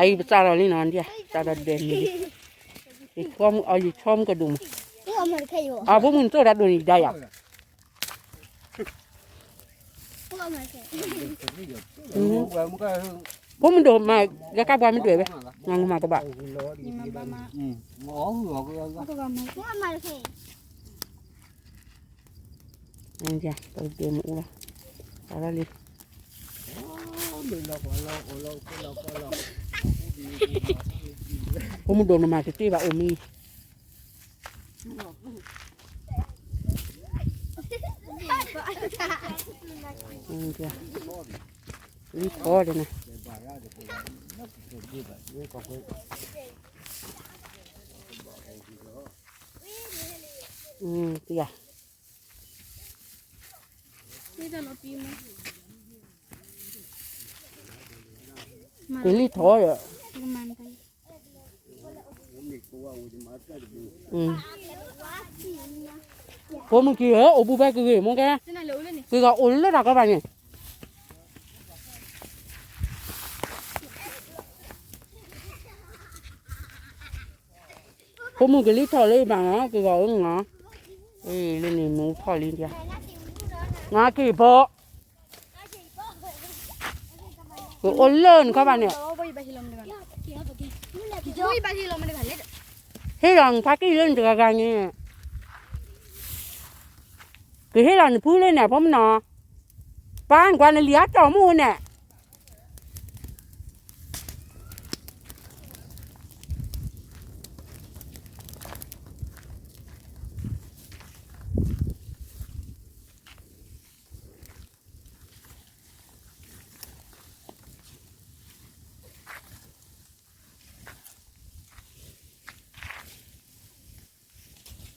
အံၤပစးထီၣ်လံနီၤ ဒ်စးထီၣ်ဒဲးန့ၣ်လံ, ယဆီမုၢ်အီၤ ယဆီမုၢ်ကဒိၣ်မး, အဖိမုၣ်နသိၣ်တၢ်ဒိၣ်န့ၣ်ယဒါယၤ, ဖိမုၣ်ဒိၣ်မး ယကါပှၤမ့ၢ်ဒွဲၣ်ဝဲ, နမၤကဘၣ်, ပဒဲမအူလီၤ, အလီၤလံ, ဖိမုၣ်ဒိၣ်နမၤတသ့ဘၣ်အိၣ်မံၤ, လံထီၣ်ဒ်န့ၣ်, တယၤ, ကလံၣ်ထီၣ်ဒီး ဖိမုၣ်က့ၤဧၢ အိၣ်ဘူးဖဲကဂ့ၤမ့ၢ်ကဲ, ကဂၤအိၣ်လၢတၢ်ကီဘၣ်န့ၣ်, ဖိမုၣ်ကလံၣ်ထီၣ်လၢဘၣ်နီၤ ကဂၤအိၣ်နီၤ, လၢန့ၣ်မူထီၣ်လံ, နက့ၤဖိ ကအိၣ်လၢနခီဘၣ်န့ၣ်, ဟ့ၣ်လီၤနဖါတံၢ်လၢနတဂၤဂၤန့ၣ်, ကဟ့ၣ်လီၤနဖုလၢန့ၣ်, ပၢ်နကွၢ်နလံၤအကၠီၣ်မူန့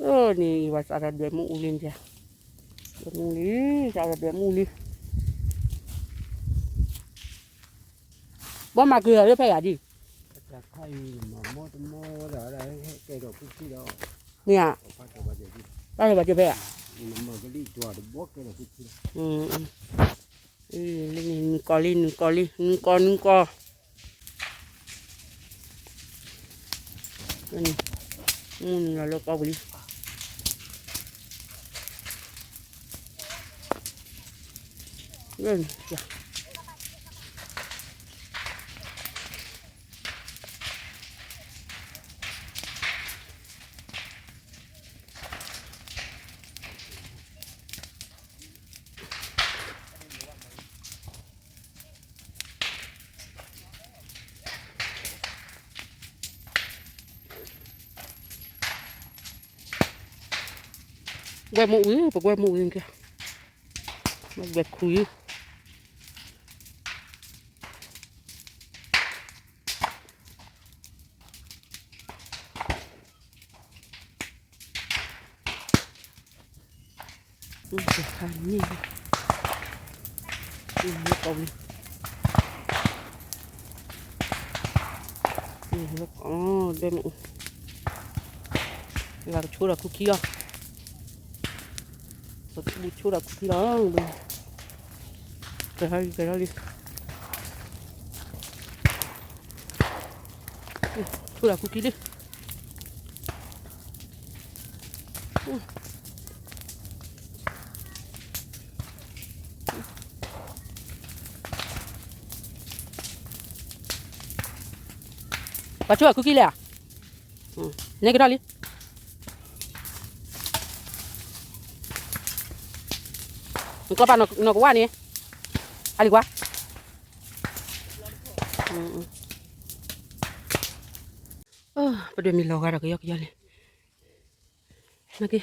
ၣ် န့ၣ် ယဝၤစးထီၣ်ဒွဲၣ်မ့ၣ်အူလံ, ဒွဲၣ်မ့ၣ်အူလံ, စးထီၣ်ဒွဲၣ်မ့ၣ်အူလံ, ဘီမၤက့ၤလီၤလၢဖဲယၤဒ်, မ့ၢ်ဧါ, ဘၣ်လၢဘၣ်က့ၤဖဲယၤ, နကီၢ်လံ နကီၢ်လံ နကီၢ် နကီၢ် မုၢ်နံၤလီၤလၢကီၢ်ပူၤလံ, ကွဲမုၢ်အူ, ပကွဲမုၢ်အူ, ကွဲခူ, လၢကဆိဒီးခူခံလီၤ, ပကဆိဒီးခူခံလီၤ, ကဲထီၣ်လံ ကဲထီၣ်လံ, ဆိဒီးခူခံလံ. ပှၤဆိအီၤခူခံလဲၣ်ဧါ, န့ၣ်ကထီၣ်လံ, နကီၢ်ပာ်နီၢ်ကဝၣ်န့ၣ်, အလံၤကွၢ်, ပဒွဲၣ်မ့ၢ်လီၤဂာ်ဒီးကယီကယီလံ, နက့,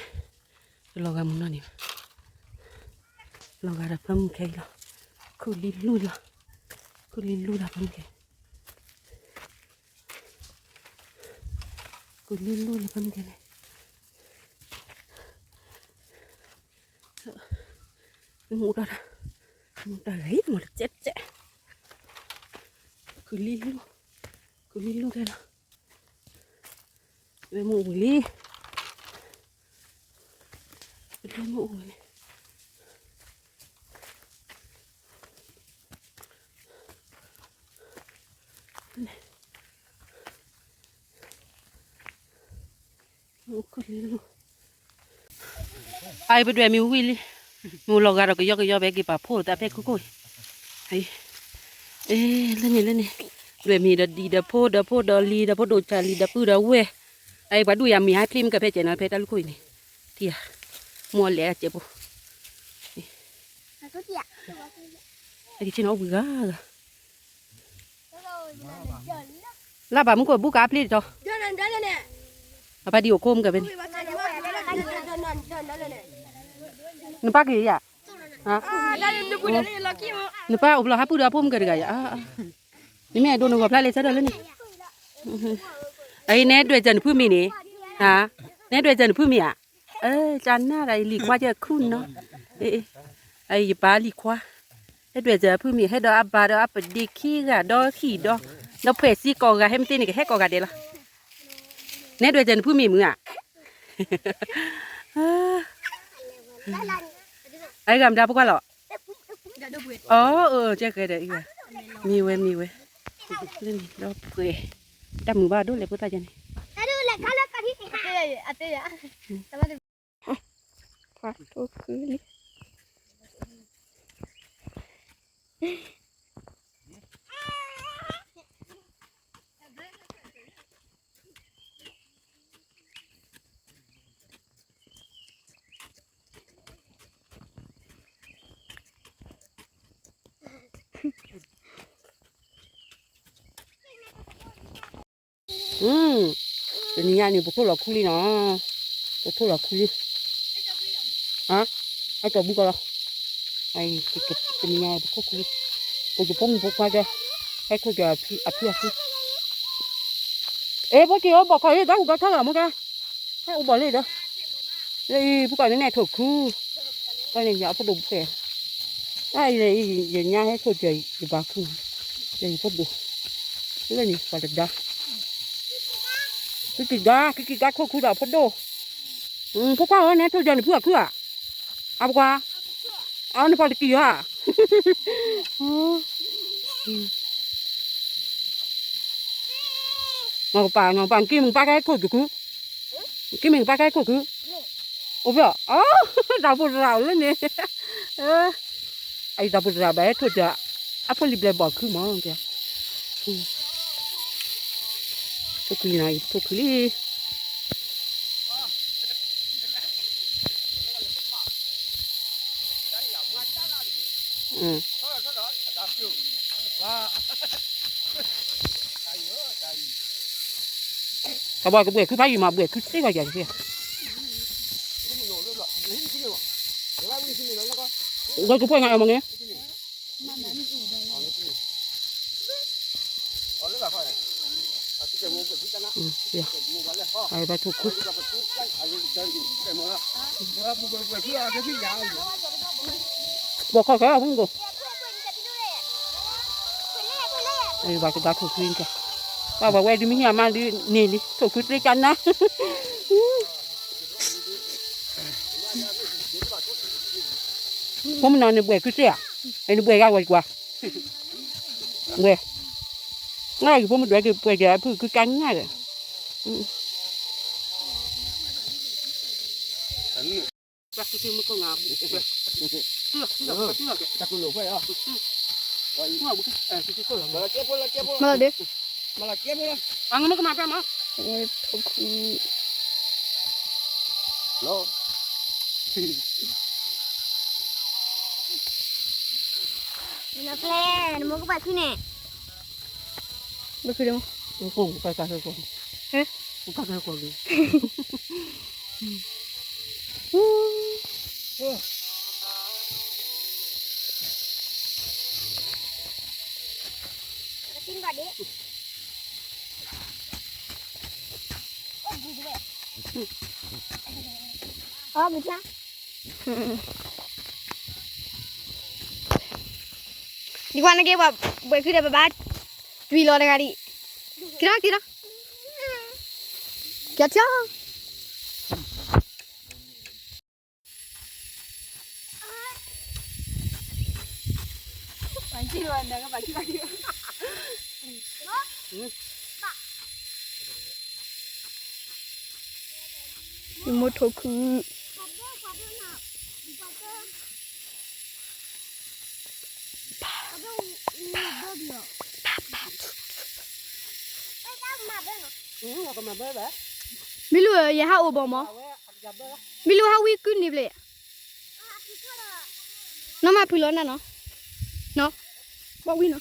တလီၤဂာ်မုၢ်နီၢ်န့ၣ်, လီၤဂာ်ဒီးဖၢမုၢ်ခဲအံၤလီၤ, ခူၣ်လံလူၢ်လီၤ, ခူၣ်လံလူၢ်ဒီးဖၢမုၢ်ခဲ, ခူၣ်လံလူၢ်လီၤဖၢမုၢ်ခဲန့ၣ်, မူတၢ်, မူတၢ်ဂ့ၤမးတစဲးတစဲး, ခူၣ်လံလူၢ်, ခူၣ်လံလူၢ်ခဲလီၤ. မ့ၢ်မူဝံၤလံ, မ့ၢ်မူဝံၤလံ, န့ၣ် အအံၤပဒွဲၣ်မ့ၢ်ဝံၤလံ, မ့ၢ်လီၤဂာ်ဒီးကယီကယီ ပဟဲက့ၤပာ်ဖှိၣ်သးဖဲခိခိၣ်အံၤ, အံၤ, အ့ လၢန့ၣ်လၢန့ၣ်, ဒွဲၣ်မ့ၢ်ဒီးဒံၣ်ဒီးဖိဒီးဖိဒီးလံၤဒီးဖိဒိၣ်ဆၣ်လံၤဒီးပုၢ်ဒီးဝဲၢ်, အအံၤပှၤဒူၣ်ယၤမ့ၢ်ဟဲဖျ့မ့ၢ်ကဖဲကဲးနီၤ ဖဲတၢ်လူၢ်ခိၣ်အံၤန့ၣ်, ထံၣ်ဧါ, မိၢ်လဲၤအစဲးဖိ, ဟဲက့ၤဆ့ၣ်နီၤအိၣ်ဘှံးဂၤဂၤ လၢဘၣ်မူခိၣ်ဘူကါဖျ့တတီၤ, အပၢ်ဒံးအိၣ်ခိမုၢ်ကဖဲန့ၣ်, နပၢ်က့ၤယၤ, နပၢ်အိၣ်ဘျီဟးပုၢ်ဒီးအဖိမုၢ်ကတဂၤယၤ, နမ့ၢ်အဲၣ်ဒိးနဂီၢ်ဖျါလဲၤဆၢထၢၣ်လၢန့ၣ်, အအံၤနဲဒွဲၣ်စၢၤနဖုမ့ၢ်န့ၣ်, နဲဒွဲၣ်စၢၤနဖုမ့ၢ်ဧါ, ကနၣ်ဒၣ်အံၤလံၤခွါကဲခုနီၤ, အံၤယပၢ်လံၤခွါ ဟဲဒွဲၣ်စၢၤအဖုမ့ၢ် ဟဲဒီးအဘၣ်ဒီးအပဒ့ခံဂၤဒီးဟံၣ်ဒီး, ဒီးဖှဲးစ့ကိးဂၤ ဟဲမ့ၢ်သ့န့ၣ် ကဟဲကိးဂၤဒဲးလီၤ, နဲဒွဲၣ်စၢၤနဖုမ့ၢ်မုၢ်ဧါ, အဂၤမတၤဖိခွါလီၤ, အၢ ကဲကဲဒီးအံၤ, မ့ၢ်ဝဲမ့ၢ်ဝဲ, လၢန့ၣ်ဒီးဖှဲး, တၢ်မုာ်ဘၣ်ဒိၣ်လဲၣ်ဖိသၣ်ယါန့ၣ် တနံၤညါန့ၣ် ပထိၣ်လီၤခူလံနီၤ, ပထိၣ်လီၤခူလံ, အကီၢ်ဘူကီၢ်လီၤ, တနံၤညါပထိၣ်ခူလံ, ပယဖိမုၣ်ဖိခွါကဲ, ဟဲထိၣ်က့ၤအဖုအဖု, အ့ ဖိက့ၤအိၣ်ဘီၣ်ခီၣ်အံၤ တၢ်ဟူးဘီထီၣ်လီၤမ့ၢ်ကဲ, ဟဲအိၣ်ဘီၣ်လံဒီး, လၢအံၤ ပကီၢ်န့ၣ်နဲၣ်ထိၣ်ခူ, ကီၢ်န့ၣ်ယၤအဖိဒိၣ်ဖှဲး, အံၤ ယညါဟဲထိၣ်က့ၤယဘၣ်ခူ, ယဖိဒိၣ်, လၢန့ၣ်ပှၤတဒါ ကကံၢ်ဒါ ကကံၢ်ဒါထိၣ်ခူဒီးအဖိဒိၣ်, ဖိခွါဧၢ နဟဲထိၣ်က့ၤနဖုအဖုဧါ, အပကွၢ်, အနဖီတကံၢ်ဧါ, နကပၤ နကပၤ နက့မုၢ်ပၢ်ကဟဲထိၣ်က့ၤခူ, နက့မုၢ်ပၢ်ကဟဲထိၣ်ခူ, အိၣ်ဖျီၣ်, တၢ်ဖိတရၣ်အိၣ်လၢန့ၣ်, အံၤတၢ်ဖိတရၣ်ဘၣ်ဟဲထိၣ်က့ၤ, အဖိလံၤဘျဲၣ်ဘီၣ်ခူမး, ထိၣ်ခူလံနီၤ ထိၣ်ခူလံ အဘၣ်ကဘှဲၣ်ခုဖးယံာ်မး ဘှဲၣ်ခုစ့ၢ်ကီးယၤတသ့, ဝဲကဖှဲၣ်နၤအမ့ၢ်န့ၣ် အဘၣ်ထိၣ်ခူ, ဘီၣ်ခီၣ်ခဲအဖုၣ်ကိၣ်, အဘၣ်ကဒါထိၣ်ခူကဲ, ဘၣ်ဝဲဒုးမ့ၢ်ဟံၣ်အမါဒုးန့ၢ်လံ ထိၣ်ခူသ့ကနါ, ဖိမနုၤန့ၣ်ဘှဲၣ်ခုစ့ၢ်ဧါ, နဘှဲၣ်ဂၤဝဲကွၢ် ဝဲ, နယဖိမုၣ်ဒွဲၣ်က့ၤပှဲၤက့ၤအဖုၣ်ခုကနၣ်ဒီး, မၤလီၤဒ့, အငမကမၤကမၤ, နဖျဲနမိၢ်ကပာ်ခုန့ၣ်, ဘၣ်ခုဒီး, ဟဲ, အီ မုၢ်ဖျါ, ဒ်ကွၢ်နက့ၤ ပှၤဘှဲးခုဒီး ပဘၣ် တွံၢ်လီၤတဂၤဒံး, က့ၤထီၣ် က့ၤထီၣ်, က့ၤထီၣ်. ပှၤက့ၤလီၤ နကပၤက့ၤလီၤက့ၤ. ဟမ်? ဘၣ်. မိၢ်ထိၣ်ခုၣ် မ့ၢ်လူၤဧၢ ယဟးအိၣ်ဘၣ်မး, မ့ၢ်လူၤဟးဝံကုၢ်န့ၣ်ဘျဲၣ်, နီၢ်မၤဖုးလီၤနၢ်နီၤ, နီၤ, ဘၣ်ဝံနီၤ,